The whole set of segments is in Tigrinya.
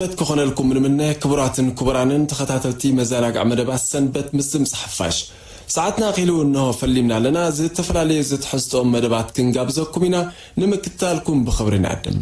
ሰንበት ክኾነልኩም ንምነ። ክቡራትን ክቡራንን ተኸታተልቲ መዘናግዒ መደባት ሰንበት ምስ ድምፂ ሓፋሽ፣ ሰዓትና ኣኺሉ እንሆ ፈሊምና ኣለና። ዝተፈላለዩ ዝትሕዝትኦም መደባት ክንጋብዘኩም ኢና። ንምክትታልኩም ብኽብሪ ንዕድም።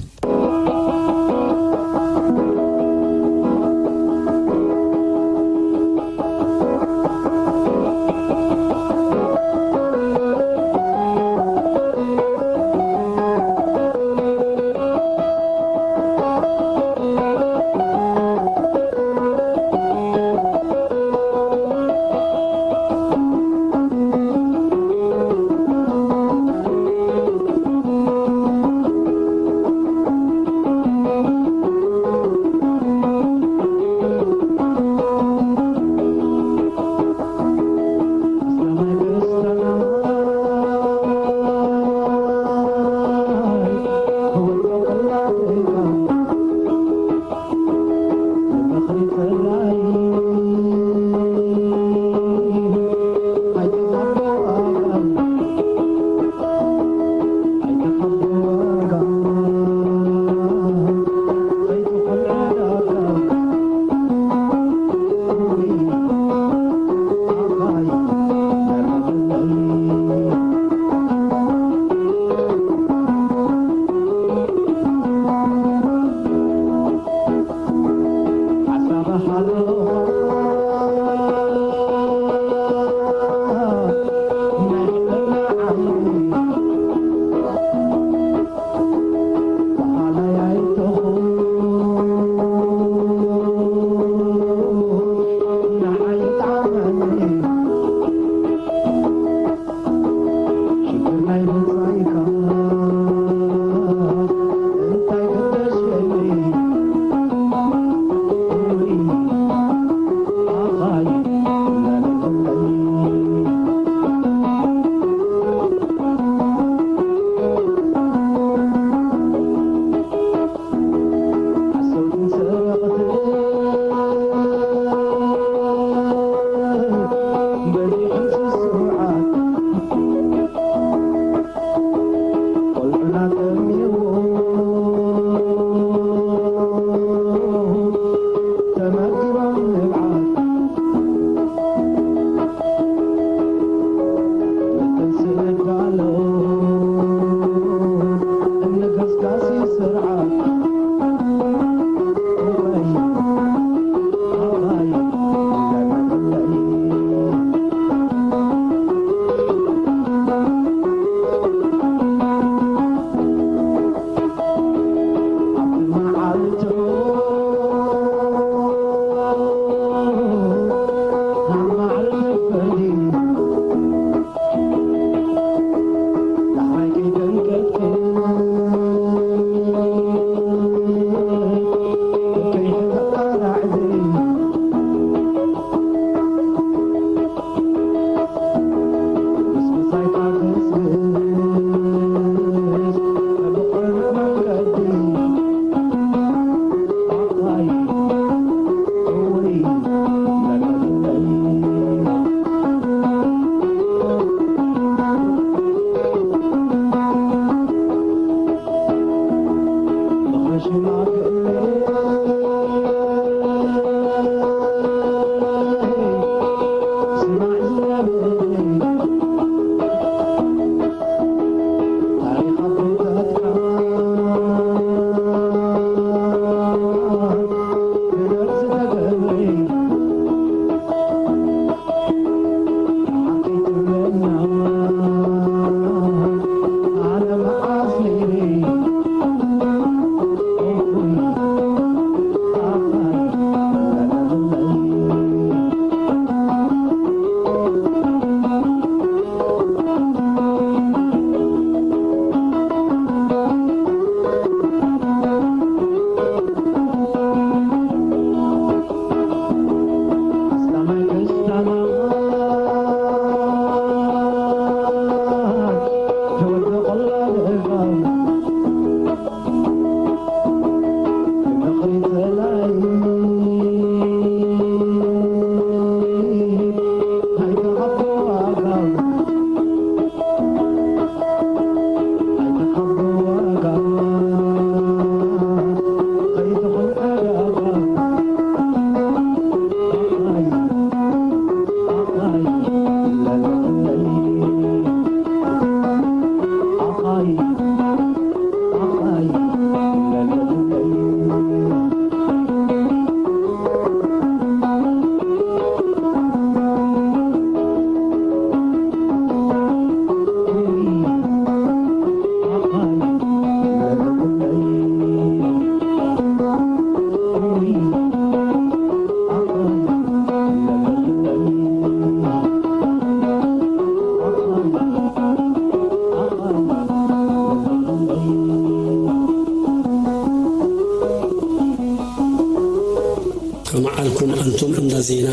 መዓልኩም ኣንቱም እንዳ ዜና፣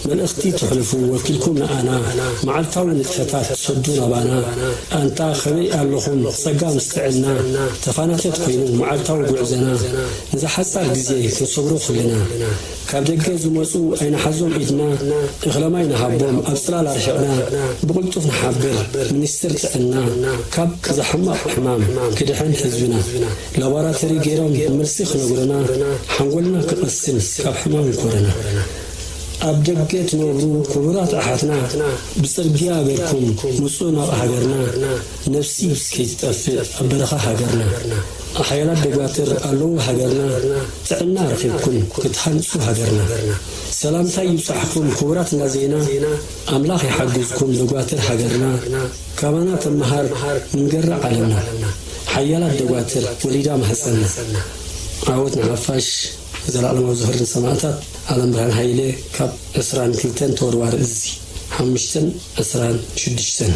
መልእኽቲ ተሕልፉ ወኪልኩም ንኣና፣ መዓልታዊ ንጥፈታት ትሰዱ ናባና። ኣንታ ኸመይ ኣለኹም? ጸጋ ምስ ጥዕና ተፋናተት ኮይኑ መዓልታዊ ጉዕዘና፣ ንዛ ሓጻር ግዜ ክንሰግሮ ኩልና። ካብ ደገ ዝመጹ ኣይንሓዞም ኢድና፣ እኽለማይ ንሃቦም ኣብ ጽላል ኣርሒቕና፣ ብቕልጡፍ ንሓብር ሚኒስትር ጥዕና፣ ካብ እዛ ሕማቕ ሕማም ክድሕን ህዝብና። ላቦራቶሪ ገይሮም መልሲ ክነግሩና፣ ሓንጎልና ክቐስን ካብ ሕማም ኮረና። ኣብ ደገ ትነብሩ ክቡራት ኣሓትና፣ ብጽርግያ ገርኩም ምጹ ናብ ሃገርና፣ ነፍሲ ከይትጠፍእ ኣብ በረኻ ሃገርና። ሓያላት ደጓትር ኣለዉ ሃገርና፣ ጥዕና ረኺብኩም ክትሃንጹ ሃገርና። ሰላምታይ ይብጻሕኩም ክቡራት እንዳ ዜና፣ ኣምላኽ ይሓግዝኩም ደጓትር ሃገርና። ካባና ተመሃር ንንገራ ዓለምና፣ ሓያላት ደጓትር ወሊዳ ማህጸንና። ዓወት ንሓፋሽ፣ ዘላለማዊ ዝኽሪ ንሰማእታት። ኣለም ብርሃን ሃይለ ካብ ዕስራን ክልተን ተወርዋሪ እዚ ሓሙሽተን ዕስራን ሽዱሽተን።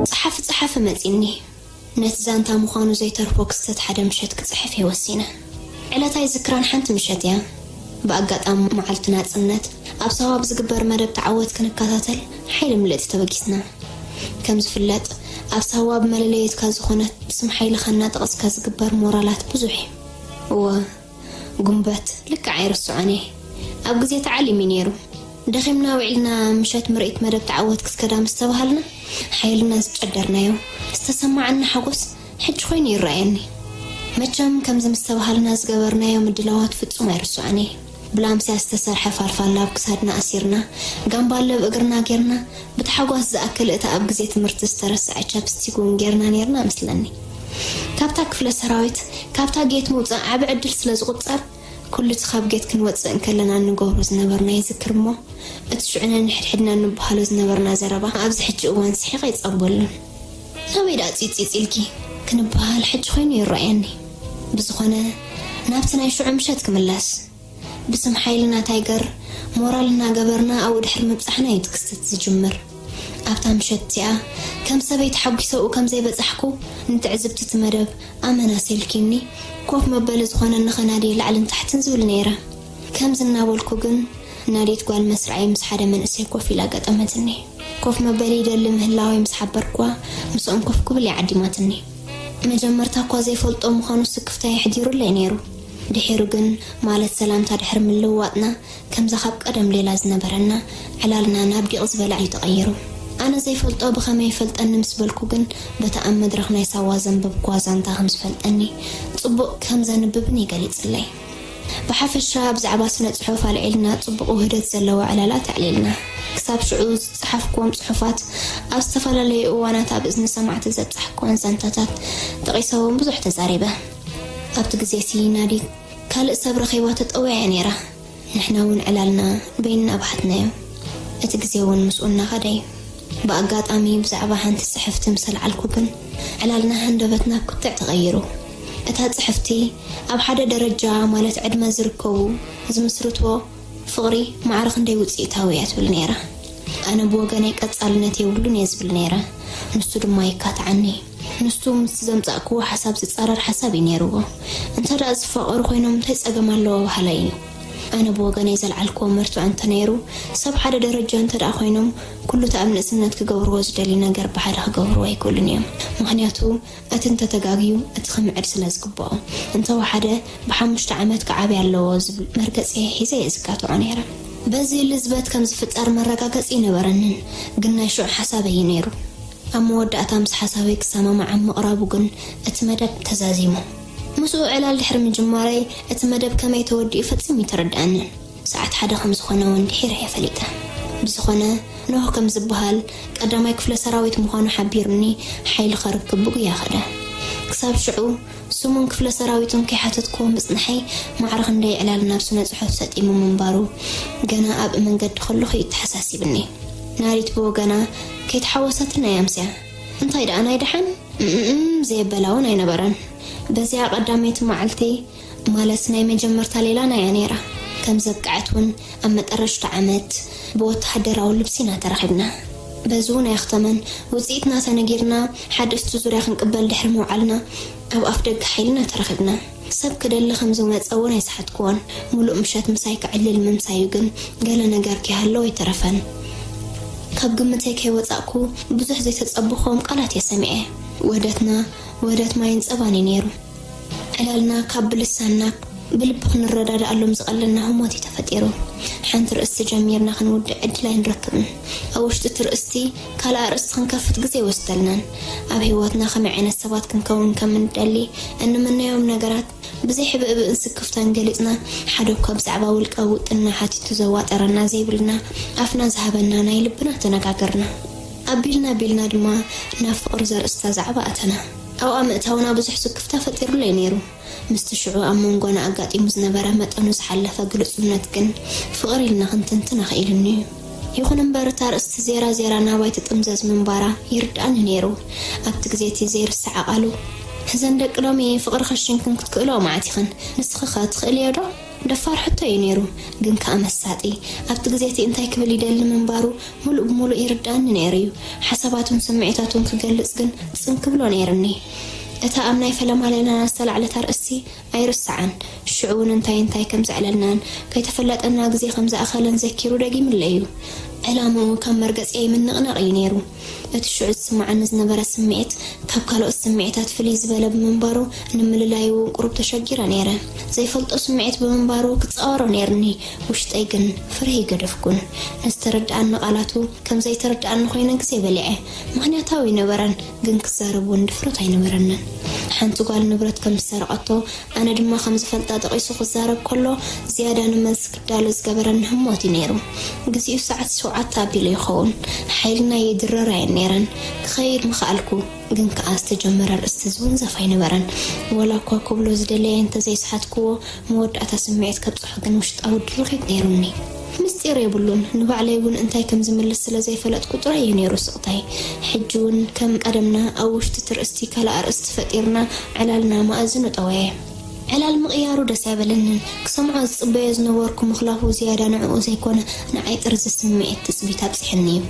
ጸሓፊ ጸሓፊ መጺኒ። ነቲ ዛንታ ምዃኑ ዘይተርፎ ክስተት ሓደ ምሸት ክጽሕፍ እየ ወሲነ። ዕለታይ ዝክራን ሓንቲ ምሸት እያ። ብኣጋጣሚ መዓልቲ ናጽነት ኣብ ሳዋ ብዝግበር መደብ ተዓወት ክንከታተል ሓይሊ ምልእቲ ተበጊስና። ከም ዝፍለጥ ኣብ ሳዋ ብመለለየትካ ዝኾነት ብስም ሓይልኻ እናጠቐስካ ዝግበር ሞራላት ብዙሕ እዩ። እወ ጉንበት ልክዕ ኣይርስዖን እየ። ኣብ ግዜ ተዓሊም እዩ ነይሩ። ደኺምና ውዒልና ምሸት ምርኢት መደብ ተዓወት ክስከዳ ምስ ተባሃልና ሓይልና ዝጨደርናዮ ዝተሰማዓና ሓጎስ ሕጂ ኮይኑ ይረኣየኒ። መቸም ከምዚ ምስ ተባሃልና ዝገበርናዮ ምድላዋት ፍጹም ኣይርስዖን እየ። ብላምስያ ዝተሰርሐ ፋልፋላ ኣብ ክሳድና ኣሲርና፣ ጋምባለ ኣብ እግርና ጌርና፣ ብታሕጓስ ዝኣክል እታ ኣብ ግዜ ትምህርቲ ዝተረስዐ ቻፕስቲክ እውን ጌርና ኔርና እመስለኒ። ካብታ ክፍለ ሰራዊት፣ ካብታ ጌት ምውጻእ ዓቢ ዕድል ስለ ዝቑጸር፣ ኩሉ እቲ ካብ ጌት ክንወጽእ እንከለና እንገብሮ ዝነበርና ይዝክር እሞ፣ እቲ ሽዑ ነንሕድሕድና እንበሃሎ ዝነበርና ዘረባ ኣብዚ ሕጂ እዋን ስሒቐ ኣይጸግበሉን። ናበይ ደኣ ጺጽ ኢልኪ? ክንበሃል ሕጂ ኮይኑ ይረኣየኒ። ብዝኾነ ናብቲ ናይ ሽዑ ምሸት ክምለስ። ብስም ሓይልና ታይገር ሞራል እናገበርና ኣብኡ ድሕሪ ምብጻሕና እዩ እቲ ክስተት ዝጅምር። ኣብታ ምሸት እቲኣ ከም ሰበይቲ ሓጒሰ ኣብኡ ከም ዘይበጻሕኩ ንትዕዝብቲ እቲ መደብ ኣመናሲልኪኒ ኮፍ መበሊ ዝኾነኒ ኸናዲ ላዕልን ታሕትን ዝብል ነይረ። ከምዚ እናበልኩ ግን ናዲት ጓል መስርዓይ ምስ ሓደ መንእሰይ ኮፍ ኢላ ገጠመትኒ። ኮፍ መበሊ ይደሊ ምህላወይ ምስ ሓበርኩዋ ምስኦም ኮፍ ክብል እያ ዓዲማትኒ። መጀመርታ እኳ ዘይፈልጦ ምዃኑ ስክፍታ የሕዲሩለይ ነይሩ። ድሒሩ ግን ማለት ሰላምታ ድሕሪ ምልውዋጥና ከምዛ ካብ ቀደም ሌላ ዝነበረና ዕላልና ናብ ዲቕ ዝበለ እዩ ተቐይሩ። ኣነ ዘይፈልጦ ብኸመይ ይፈልጠኒ ምስ በልኩ ግን በታ ኣብ መድረኽ ናይ ሳዋ ዘንበብኩዋ ዛንታ ከም ዝፈልጠኒ ጽቡቕ ከም ዘንብብን እዩ ገሊጽለይ። ብሓፈሻ ብዛዕባ ስነ ጽሑፍ ኣልዒልና ጽቡቕ ውህደት ዘለዎ ዕላላት ኣዕሊልና። ክሳብ ሽዑ ዝጸሓፍኩዎም ጽሑፋት ኣብ ዝተፈላለዩ እዋናት ኣብ እዝኒ ሰማዕቲ ዘብጻሕኩወን ዛንታታት ጠቒሰ እውን ብዙሕ ተዛሪበ። ኣብቲ ግዜ እቲ ናዲ ካልእ ሰብ ረኺባ ተጠውያ እያ ነይራ። ንሕና እውን ዕላልና በይንና ኣብሓትናዮ። እቲ ግዜ እውን ምስኡ እናኸደ እዩ። ብኣጋጣሚ ብዛዕባ ሓንቲ ጽሕፍቲ ምስ ኣልዓልኩ ግን ዕላልና ሃንደበት ናብ ክትዕ ተቐይሩ። እታ ጽሕፍቲ ኣብ ሓደ ደረጃ ማለት ዕድመ ዝርከቡ ዝምስርትዎ ፍቕሪ ማዕረ ክንደይ ውጽኢታዊ እያ ትብል ነይራ። ኣነ ብወገነይ ቀጻልነት የብሉን እየ ዝብል ነይረ። ንሱ ድማ ይካትዓኒ። ንሱ ምስ ዘምጻእክዎ ሓሳብ ዝጻረር ሓሳብ እዩ ነይርዎ። እንተ ደኣ ዝፋቐሩ ኮይኖም እንታይ ጸገም ኣለዎ በሃላይ እዩ። ኣነ ብወገነይ ዘልዓልክዎ መርትዖ እንተ ነይሩ፣ ሰብ ሓደ ደረጃ እንተ ደኣ ኮይኖም፣ ኩሉ እቲ ኣብ ንእስነት ክገብርዎ ዝደልዩ ነገር ብሓደ ክገብርዎ ኣይክእሉን እዮም። ምኽንያቱ እቲ እንተተጋግዩ እቲ ክምዕድ ስለ ዝግብኦ። እንተወሓደ ብሓሙሽተ ዓመት ክዓብይ ኣለዎ ዝብል መርገጺ ሒዘ እየ ዝጋትዖ ነይረ። በዚ ልዝበት ከም ዝፍጠር መረጋገጺ ኣይነበረንን፣ ግን ናይ ሽዑ ሓሳበይ እዩ ነይሩ። ኣብ መወዳእታ ምስ ሓሳበይ ክሰማማዕ ኣብ ምቕራቡ ግን እቲ መደብ ተዛዚሙ። ምስኡ ዕላል ድሕሪ ምጅማረይ እቲ መደብ ከመይ ተወዲኡ ፈጺሙ ኣይተረድኣንን። ሰዓት ሓደ ከም ዝኾነ እውን ድሒረ እየ ፈሊጠ። ብዝኾነ ኖህ ከም ዝበሃል ቀዳማይ ክፍለ ሰራዊት ምዃኑ ሓቢሩኒ ሓይሊ ከርክብ ብጉያ ከደ። ክሳብ ሽዑ ስሙን ክፍለ ሰራዊቱን ከይሓተትክዎ ምጽንሐይ ማዕረ ክንደይ ዕላል ናብ ስነ ጽሑፍ ሰጢሙ ምንባሩ ገና ኣብ መንገዲ ከለኹ እዩ ተሓሳሲብኒ። ናሪት ብወገና ከይተሓወሰትና እያ ኣምስያ። እንታይ ደኣ ናይ ደሓን እምእም ዘየበላ እውን ኣይነበረን። በዚኣ ቀዳመይቲ መዓልቲ ማለት ናይ መጀመርታ ሌላና እያ ነይራ። ከም ዘብቅዐት እውን ኣብ መጠረሽታ ዓመት ብወተሃደራዊ ልብሲ ኢና ተረኺብና። በዚ እውን ኣየኽተመን። ውፅኢትና ተነጊርና፣ ሓደስቲ ዙርያ ክንቅበል ድሕሪ ምውዓልና፣ ኣብ ኣፍ ደገ ሓይልና ተረኺብና። ሰብ ክደሊ ከም ዝመፀ እውን ኣይሰሓትኩዎን። ሙሉእ ምሸት ምሳይ ክዕልል ምምሳዩ ግን፣ ገለ ነገር ከይሃለዎ ኣይተረፈን። ካብ ግምተይ ከይወፃእኩ፣ ብዙሕ ዘይተፀበኹዎም ቃላት እየ ሰሚዐ። ወደትና፣ ወደት ማይን ፀባን እዩ ነይሩ። ዕላልና ካብ ብልሳንና፣ ብልቢ ክንረዳድኣሎም ዝቐለልና ህሞት እዩ ተፈጢሩ። ሓንቲ ርእስቲ ጀሚርና ክንውድእ ዕድል ኣይንረክብን። ኣብ ውሽጢ እቲ ርእስቲ ካልእ ኣርእስቲ ክንከፍት ግዜ ኣይወስደልናን። ኣብ ህይወትና ከመይ ዓይነት ሰባት ክንከውን ከም እንደሊ፣ እንምነዮም ነገራት ብዘይ ሕብእብእን ስክፍታን ገሊጽና፣ ሓደ እኳ ብዛዕባ ውልቃዊ ውጥንና ሓቲቱ ዘዋጠረና ዘይብልና፣ ኣፍና ዝሃበና ናይ ልብና ተነጋገርና። ኣቢልና ኣቢልና ድማ ናብ ፍቕሪ ዘርእስታ ዛዕባ ኣተና። ኣብኣ ምእታውና ብዙሕ ስክፍታ ፈጢሩለይ ነይሩ። ምስቲ ሽዑ ኣብ መንጎና ኣጋጢሙ ዝነበረ መጠኑ ዝሓለፈ ግልጹነት ግን፣ ፍቕሪ ኢልና ክንትንትን ኣኽኢሉኒ እዩ። ይኹን እምበር፣ እታ ርእስቲ ዜራ ዜራ ናባይ ትጥምዘዝ ምንባራ ይርድኣኒ ነይሩ። ኣብቲ ግዜ እቲ ዘይርስዓ ቃሉ፣ "እዘን ደቂ ሎሚ ፍቕሪ ከሽንክን ክትክእልኦ መዓት ኢኽን፣ ንስኺ ኸ ትኽእልዮ ዶ?" ደፋር ሕቶ እዩ ነይሩ፣ ግን ከኣ መሳጢ። ኣብቲ ግዜ እቲ እንታይ ክብል ይደሊ ምንባሩ፣ ሙሉእ ብሙሉእ ይርድኣኒ ነይሩ እዩ። ሓሳባቱን ስምዒታቱን ክገልጽ ግን ጽን ክብሎ ነይርኒ። እታ ኣብ ናይ ፈለማ ሌላና ዝተላዕለት ኣርእስቲ ኣይርስዓን። ሽዑ እውን እንታይ እንታይ ከም ዘዕለልናን ከይተፈለጠና ግዜ ከም ዝኣኸለን ዘኪሩ ደጊምለይ እዩ። ዕላምኡ ካብ መርገጺየይ ምንቕናቕ እዩ ነይሩ። እቲ ሽዑ ዝስምዓኒ ዝነበረ ስምዒት ካብ ካልኦት ስምዒታት ፍልይ ዝበለ ብምንባሩ፣ ንምልላዩ እውን ቁሩብ ተሸጊረ ነይረ። ዘይፈልጦ ስምዒት ብምንባሩ ክጻወሮ ነይርኒ። ውሽጠይ ግን ፍርሂ ገደፍኩን። ንዝተረድኣኒ ቃላቱ ከም ዘይተረድኣኒ ኮይነ ግዜ በሊዐ። ምኽንያታዊ ኣይነበረን፣ ግን ክዛረብ እውን ድፍረት ኣይነበረንን። ሓንቲ ጓል ንብረት ከም ዝሰረቐቶ፣ ኣነ ድማ ከም ዝፈልጣ ጠቒሱ ክዛረብ ከሎ፣ ዝያዳ ንመልሲ ክዳሎ ዝገበረኒ ህሞት እዩ ነይሩ። ግዜኡ ሰዓት ሸውዓተ ኣቢሉ ይኸውን። ሓይልና ይድረር ኣየን ነይረን። ክኸይድ ምኽኣልኩ፣ ግን ከኣ ዝተጀመረ ርእስቲ ዝውንዘፍ ኣይነበረን። ወላ እኳ ክብሎ ዝደለየ እንተዘይሰሓትኩዎ፣ መወዳእታ ስምዒት ከብጽሖ ግን ውሽጣዊ ድርኺት ነይሩኒ። ምስጢር የብሉን። ንባዕለይ እውን እንታይ ከም ዝምልስ ስለ ዘይፈለጥኩ ጥራይ እዩ ነይሩ ስቕታይ። ሕጂ እውን ከም ቀደምና ኣብ ውሽጢ እቲ ርእስቲ ካልእ ኣርእስቲ ፈጢርና ዕላልና መኣዝኑ ጠወየ። ዕላል ምቕያሩ ደስ ኣይበለንን። ክሰምዖ ዝጽበዮ ዝነበርኩ ምኽላፉ ዝያዳ ንዕኡ ዘይኮነ ንዓይ ጥርዚ ስምዒት ትጽቢት ኣብጺሕኒ እዩ።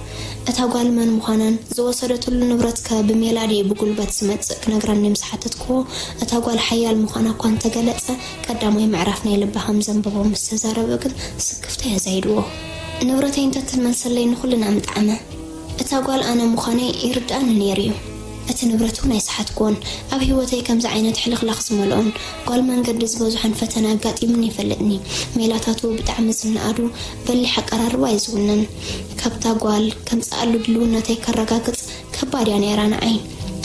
እታ ጓል መን ምዃናን ዝወሰደትሉ ንብረት ከ ብሜላ ድዩ ብጉልበት ዝመጽእ ክነግረኒ ምስ ሓተትክዎ፣ እታ ጓል ሓያል ምዃና እኳ እንተገለጸ፣ ቀዳማይ ምዕራፍ ናይ ልባ ከም ዘንበቦ ምስ ተዛረበ ግን ስክፍተይ ኣዛይድዎ። ንብረተይ እንተትመልሰለይ ንኹልና ምጠዓመ። እታ ጓል ኣነ ምዃነይ ይርድኣኒ ነይሩ እዩ። እቲ ንብረት እውን ኣይሰሓትኩዎን። ኣብ ህይወተይ ከምዚ ዓይነት ሕልኽላኽ ዝመልኦን ጓል መንገዲ ዝበዝሖን ፈተና ኣጋጢሙኒ ይፈልጥኒ። ሜላታቱ ብጣዕሚ ዝነኣዱ፣ በሊሕ ኣቀራርባ እዩ ዝውንን። ካብታ ጓል ከምጽኣሉ ድልውነተይ ከረጋግጽ ከባድ እያ ነይራ ንዓይ።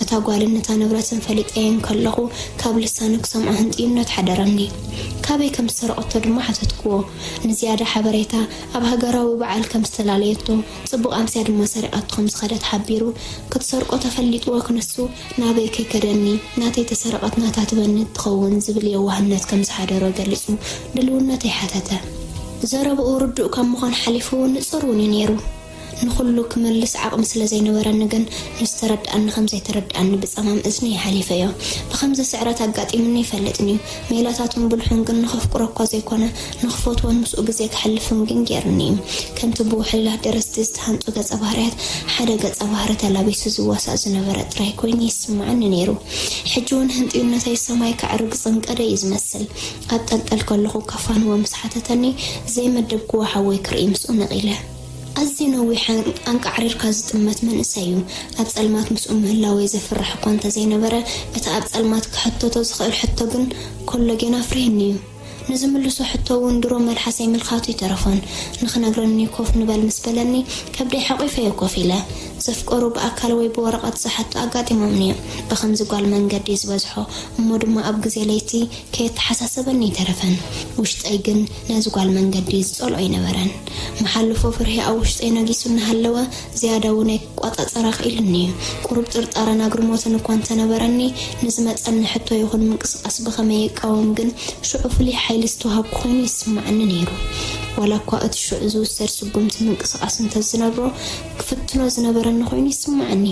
እታ ጓልን ነታ ንብረትን ፈሊጠየን ከለኹ፣ ካብ ልሳኑ ክሰምዖ ህንጥዩነት ሓደረኒ። ካበይ ከም ዝሰረቐቶ ድማ ሓተትክዎ። ንዝያዳ ሓበሬታ፣ ኣብ ሃገራዊ በዓል ከም ዝተላለየቶ፣ ጽቡቕ ኣምስያ ድማ ሰሪቓቶ ከም ዝኸደት ሓቢሩ። ክትሰርቆ ተፈሊጥዎ ክንሱ፣ ናበይ ከይከደኒ፣ ናተይ ተሰረቐት ናታ ትበኒ ትኸውን ዝብል የዋህነት ከም ዝሓደሮ ገሊጹ፣ ድልውነተይ ሓተተ። ዘረብኡ ርዱእ ካብ ምዃን ሓሊፉ ንጹር እውን እዩ ነይሩ። ንኹሉ ክምልስ ዓቕሚ ስለ ዘይነበረኒ ግን፣ ንዝተረድኣኒ ከም ዘይተረድኣኒ ብጸማም እዝኒ ይሓሊፈዮ። ብኸምዚ ስዕረት ኣጋጢሙኒ ይፈልጥን እዩ። ሜላታቱን ብልሑን ግን ንኸፍቅሮ እኳ ዘይኮነ፣ ንኽፈትዎን ምስኡ ግዜ ክሕልፍን ግን ገይርኒ እዩ። ከምቲ ብውሕሉላት ደረስቲ ዝተሃንጹ ገጸ ባህርያት፣ ሓደ ገጸ ባህሪ ተላቢሱ ዝዋሳእ ዝነበረ ጥራይ ኮይኑ ይስምዓኒ ነይሩ። ሕጂ እውን ህንጥዩነተይ ሰማይ ከዕርግ ዝጸንቀደ እዩ ዝመስል። ኣብ ጠልጠል ከለኹ ከፋንዎ ምስ ሓተተኒ፣ ዘይመደብክዎ ሓወይ ክርኢ ምስኡ ነቒለ። ኣዝዩ ነዊሕ ኣን-፣ ኣንቃዕሪርካ ዝጥመት መንእሰይ እዩ። ኣብ ጸልማት ምስኡ ምህላወይ ዘፍርሕ እኳ እንተዘይነበረ፣ እቲ ኣብ ጸልማት ክሕተቶ ዝኽእል ሕቶ ግን ኮሎጌን ኣፍርህኒ እዩ። ንዝምልሶ ሕቶ እውን ድሮ መልሓሰይ ምልኻቱ ይተረፎን። ንኽነግረኒ ኮፍ ንበል ምስ በለኒ፣ ከብደይ ሓቒፈዮ ኮፍ ኢለ። ዘፍቀሩ ብኣካል ወይ ብወረቐት ዝሓቱ ኣጋጢሞምኒ እዮም። ብኸምዚ ጓል መንገዲ ዝበዝሖ፣ እሞ ድማ ኣብ ግዜ ለይቲ ከየተሓሳሰበኒ ይተረፈን። ውሽጠይ ግን ነዚ ጓል መንገዲ ዝጸልኦ ኣይነበረን። መሓልፎ ፍርሂ ኣብ ውሽጠይ ነጊሱ እናሃለወ፣ ዝያዳ እውን ኣይቋጻጸራ ክኢሉኒ እዩ። ቁሩብ ጥርጣረን ኣግርሞትን እኳ እንተነበረኒ፣ ንዝመጸኒ ሕቶ ይኹን ምንቅስቓስ ብኸመይ ይቃወም ግን፣ ሽዑ ፍሉይ ሓይሊ ዝተዋሃብኩ ኮይኑ ይስምዓኒ ነይሩ። ዋላ እኳ እቲ ሽዑ ዝውሰድ ስጉምቲ ምንቅስቓስ እንተዝነብሮ፣ ክፍትኖ ዝነበረኒ ኮይኑ ይስምዓኒ።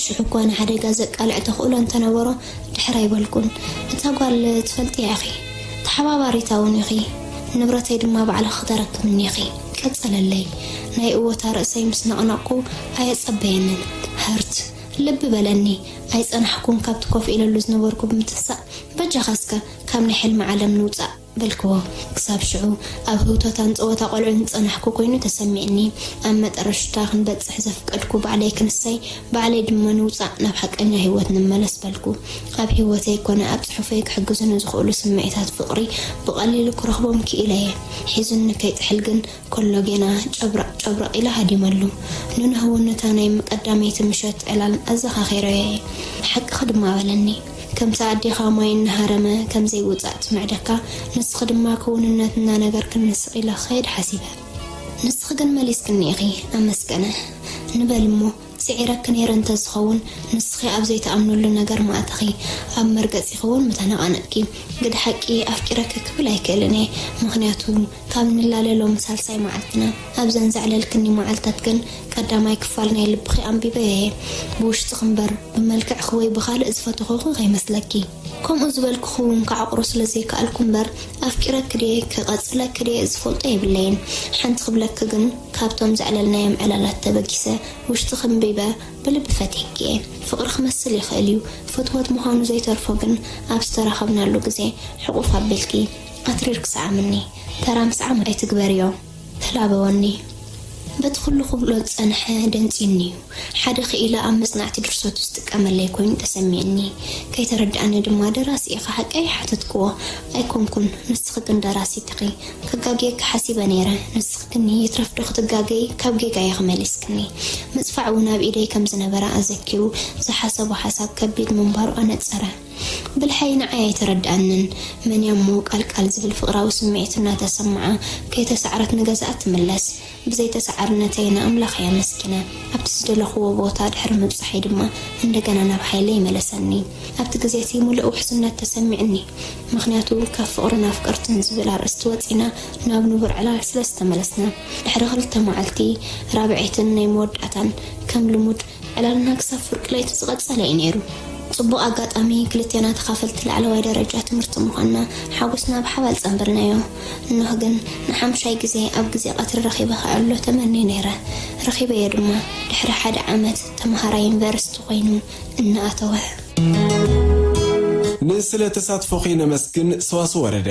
ሽዑ እኳ ንሓደጋ ዘቃልዕ ተኽእሎ እንተነበሮ፣ ድሕር ኣይበልኩን። እታ ጓል ትፈልጥያ ኢኺ፣ ተሓባባሪታ እውን ኢኺ። ንብረተይ ድማ ባዕልኺ ክተረክብኒ ኢኺ። ቀጸለለይ። ናይ እወታ ርእሰይ ምስ ነቕነቕኩ ኣየጸበየንን። ህርት ልቢ በለኒ። ኣይጸናሕኩን፣ ካብቲ ኮፍ ኢለሉ ዝነበርኩ ብምትንሳእ፣ በጃኻ እስከ ካብ ናይ ሕልሚ ዓለም ንውጻእ በልክዎ። ክሳብ ሽዑ ኣብ ህውተታን ጸወታ ቆልዑን ዝጸናሕኩ ኮይኑ ተሰሚዕኒ። ኣብ መጠረሽታ ክንበጽሕ ዘፍቀድኩ ባዕለይ ክንሰይ፣ ባዕለይ ድማ ንውጻእ ናብ ሓቀኛ ህይወት ንመለስ በልኩ። ኣብ ህይወተይ ኮነ ኣብ ጽሑፈይ ክሕግዙኒ ዝኽእሉ ስምዒታት ፍቕሪ ብቐሊሉ ክረኽቦም ክኢለ እየ። ሒዙኒ ከይጥሕል ግን ኮሎጌና ጨብረቕ ጨብረቕ ኢለ ሃዲመሉ። ንንህውነታ ናይ ቀዳመይቲ ምሸት ዕላል ኣዘኻኺረዮ እየ። ሓቅኺ ድማ በለኒ። ከምቲ ኣዴኻ ማይ እናሃረመ ከም ዘይውጻእ ትምዕደካ፣ ንስኺ ድማ ክውንነት እናነገርክኒ ስቕ ኢለ ክኸይድ ሓሲበ። ንስኺ ግን መሊስክኒ ኢኺ፣ ኣመስገነ። ንበል እሞ፣ ስዒረኪ ነይረ እንተዝኸውን፣ ንስኺ ኣብ ዘይትኣምንሉ ነገር ምኣተኺ፣ ኣብ መርገጺኺ እውን ምተነቓነቕኪ። ግደ ሓቂ ኣፍቂረኪ ክብል ኣይክእልን እየ፣ ምኽንያቱ ካብ ንላለ ሎሚ ሳልሳይ መዓልትና። ኣብዘን ዘዕለልክኒ መዓልታት ግን ቀዳማይ ክፋል ናይ ልብኺ ኣንቢበዮ እየ። ብውሽጥኺ እምበር ብመልክዕኺ ወይ ብኻልእ ዝፈተኹኺ ከይመስለኪ። ከምኡ ዝበልኩኺ እውን ከዕቑሮ ስለ ዘይከኣልኩ እምበር፣ ኣፍቂረኪ ድየ ክቐጽለኪ ድየ ዝፈልጦ የብለይን። ሓንቲ ክብለኪ ግን፣ ካብቶም ዘዕለልናዮም ዕላላት ተበጊሰ፣ ውሽጥኺ ኣንቢበ፣ ብልቢ ፈትየኪ እየ። ፍቕሪ ክመስል ይኽእል እዩ፣ ፍትወት ምዃኑ ዘይተርፎ ግን፣ ኣብ ዝተራኸብናሉ ግዜ ሕቑፍ ኣቢልኪ ኣትሪርኪ ሰዓምኒ። ተራ ምስዓም ኣይትግበርዮ። ተላበወኒ። በቲ ኩሉ ክብሎ ዝጸንሐ ደንጺዩኒ እዩ። ሓደ ክኢለ ኣብ መጽናዕቲ ድርሰቱ ዝጥቀመለይ ኮይኑ ተሰሚዕኒ። ከይተረድኣኒ ድማ፣ "ደራሲ ኢኻ ሓቀይ?" ሓተትክዎ። "ኣይኮንኩን፣ ንስኺ ግን ደራሲት ኢኺ። ከጋግየኪ ሓሲበ ነይረ። ንስኺ ግን ይትረፍ ዶ ክትጋገዪ፣ ካብ ጌጋይ ኢኺ መሊስክኒ።" ምጽፋዕ እውን ኣብ ኢደይ ከም ዝነበረ ኣዘኪሩ፣ ዝሓሰቦ ሓሳብ ከቢድ ምንባሩ ኣነጸረ። ብልሐይ ንዓይ ኣይተረድኣንን። መን እያ እሞ ቃልቃል ዝብል ፍቕራዊ ስምዒት እናተሰምዓ፣ ከይተሳዕረት ንገዝኣ ትምለስ። ብዘይተሳዓርነተይ ንኣምላኽ እየ ኣመስጊነ። ኣብቲ ዝደለኽዎ ቦታ ድሕሪ ምብጻሐይ ድማ እንደገና ናብ ሓይለይ መለሰኒ። ኣብቲ ግዜ እቲ ምሉእ ውሕስነት ተሰሚዕኒ። ምኽንያቱ ካብ ፍቕርን ኣፍቀርትን ዝብል ኣርእስቲ ወጺና ናብ ንቡር ዕላል ስለ ዝተመለስና። ድሕሪ ክልተ መዓልቲ ራብዐይትን ናይ መወዳእታን ከም ልሙድ ዕላልና ክሳብ ፍርቂ ለይቲ ዝቐጸለ እዩ ነይሩ። ጽቡቕ ኣጋጣሚ ክልቴና ተኻፈልቲ ላዕለዋይ ደረጃ ትምህርቲ ምዃንና ሓጎስና ብሓባር ጸንበልናዮ። እኖህ ግን ንሓምሻይ ግዜ ኣብ ግዜ ቀትሪ ረኺበ ከዕልሎ ተመንየ ነይረ። ረኺበዮ ድማ ድሕሪ ሓደ ዓመት ተምሃራይ ዩኒቨርሲቲ ኮይኑ እናኣተወ። ንስለ ተሳትፎኺ ነመስግን ሰዋስው ወረደ።